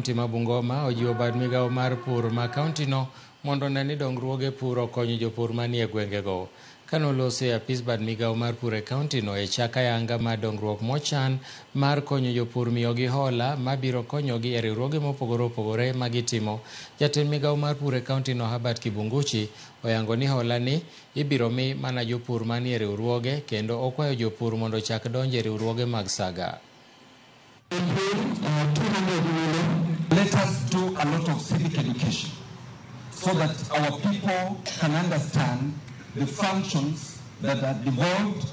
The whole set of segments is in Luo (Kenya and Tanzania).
Kaunti ma Bungoma ojiwo bad migawo mar pur ma kauntino mondo one ni dongruoge pur okonyo jopur manie gwengego. Kanoloso e apis bad migawo mar pur e kauntino e chak ayanga mar dongruok mochan mar konyo jopur miyogi hola mabiro konyogi e riwruoge mopogore opogore ma gitimo. Jatend migawo mar pur e kauntino Herbert Kibunguchi oyango ni hola ni ibiro mi mana jopur manie riwruoge kendo okwayo jopur mondo ochak donjo e riwruoge mag saga. 200 million. Let us do a lot of civic education so that our people can understand the functions that are devolved,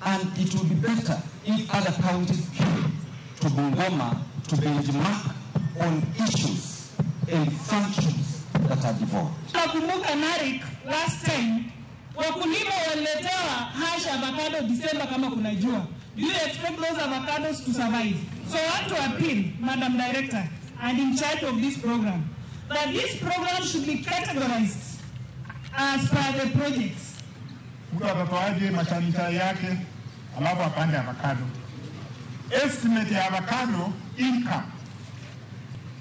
and it will be better if other counties came to Bungoma to benchmark on issues and functions that are devolved. Nakumbuka NARIC last time wakulima waliletewa hash avocado December kama kuna jua. Do you expect those avocados to survive? So I want to appeal, Madam Director, and in charge of this program, that this program should be categorized as per the projects. Mtu atatoaje majani chai yake alafu apande avocado? Estimate ya avocado income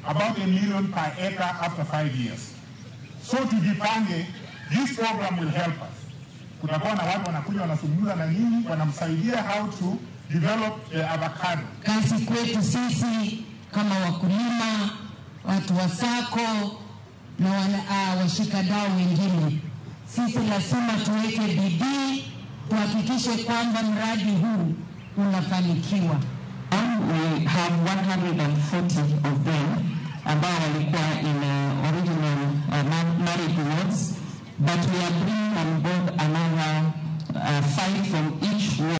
about 1 million per acre after 5 years. So tujipange, this program will help us. Kutakuwa na watu wanakuja wanazungumza na nyinyi, wanamsaidia how to develop the avocado. Kazi kwetu sisi kama wakulima, watu wa SACCO na washikadau wengine, sisi lazima tuweke bidii tuhakikishe kwamba mradi huu unafanikiwa. We have 140 of them ambao walikuwa in original NARIC wards, but we are bringing on board another five from each ward.